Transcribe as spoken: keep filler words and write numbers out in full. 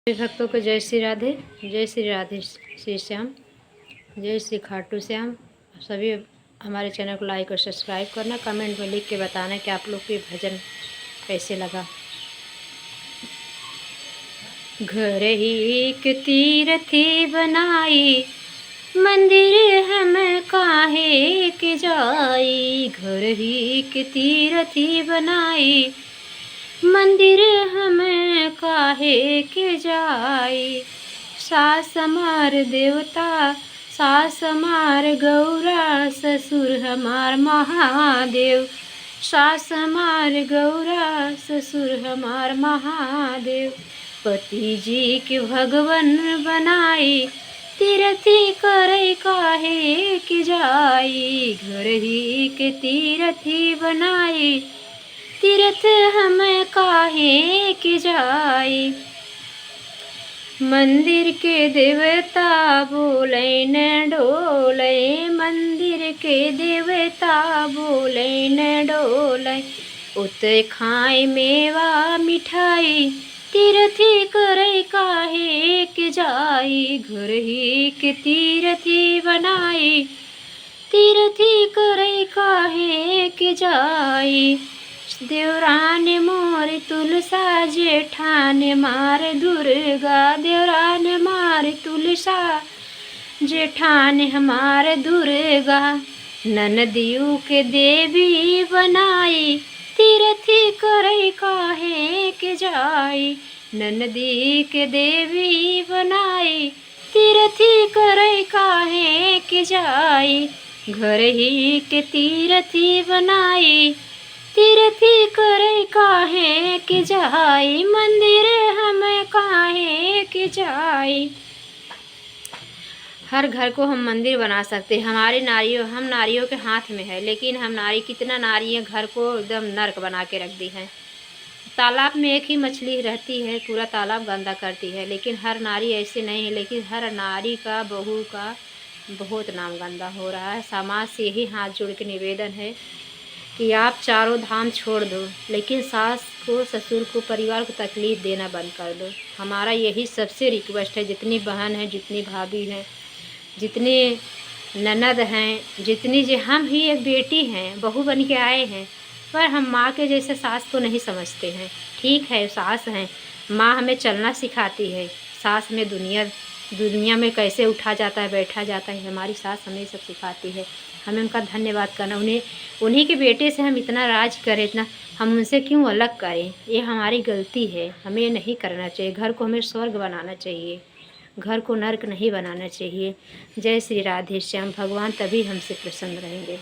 भक्तों को जय श्री राधे, जय श्री राधे श्री श्याम, जय श्री खाटू श्याम। सभी हमारे चैनल को लाइक और सब्सक्राइब करना, कमेंट में लिख के बताना कि आप लोग को ये भजन कैसे लगा। घर ही एक तीरथी बनाई, मंदिर हम काहे के जाई। घर ही एक तीरथी बनाई, मंदिर हम काहे के जाई। सास हमार देवता, सास हमार गौरा, ससुर हमार महादेव। सास हमार गौरा, ससुर हमार महादेव। पति जी के भगवन बनाई, तीरथी करे काहे के जाई। घर ही के तीरथी बनाई, तीरथ हम काहे के जाई। मंदिर के देवता बोले न डोले, मंदिर के देवता बोले न डोले। उत खाए मेवा मिठाई, तीरथी करे काहे के जाई। घर ही के तीरथी बनाई, तीरथी करे काहे के जाई। देवरान मोर तुलसा, जेठान मार दुर्गा। देवरान मार तुलसा, जेठान हमार दुर्गा। ननदियू के देवी बनाई, तीरथी करे काहे के जाई। ननदी के देवी बनाई, तीरथी करे काहे के जाई। घर ही के तीरथी बनाई, तीरथी करे काहे के जाई। मंदिर हम काहे के जाई। हर घर को हम मंदिर बना सकते हैं। हमारे नारियों, हम नारियों के हाथ में है, लेकिन हम नारी, कितना नारी है घर को एकदम नर्क बना के रख दी है। तालाब में एक ही मछली रहती है, पूरा तालाब गंदा करती है, लेकिन हर नारी ऐसे नहीं है। लेकिन हर नारी का, बहू का बहुत नाम गंदा हो रहा है। समाज से यही हाथ जोड़ के निवेदन है कि आप चारों धाम छोड़ दो, लेकिन सास को, ससुर को, परिवार को तकलीफ देना बंद कर दो। हमारा यही सबसे रिक्वेस्ट है, जितनी बहन हैं, जितनी भाभी हैं, जितनी ननद हैं, जितनी, जे हम ही एक बेटी हैं, बहू बन के आए हैं, पर हम माँ के जैसे सास को नहीं समझते हैं। ठीक है, सास हैं, माँ हमें चलना सिखाती है, सास हमें दुनिया, दुनिया में कैसे उठा जाता है, बैठा जाता है, हमारी सास हमें सब सिखाती है। हमें उनका धन्यवाद करना, उन्हें, उन्हीं के बेटे से हम इतना राज करें, इतना, हम उनसे क्यों अलग करें? ये हमारी गलती है, हमें ये नहीं करना चाहिए। घर को हमें स्वर्ग बनाना चाहिए, घर को नर्क नहीं बनाना चाहिए। जय श्री राधे श्याम, भगवान तभी हमसे प्रसन्न रहेंगे।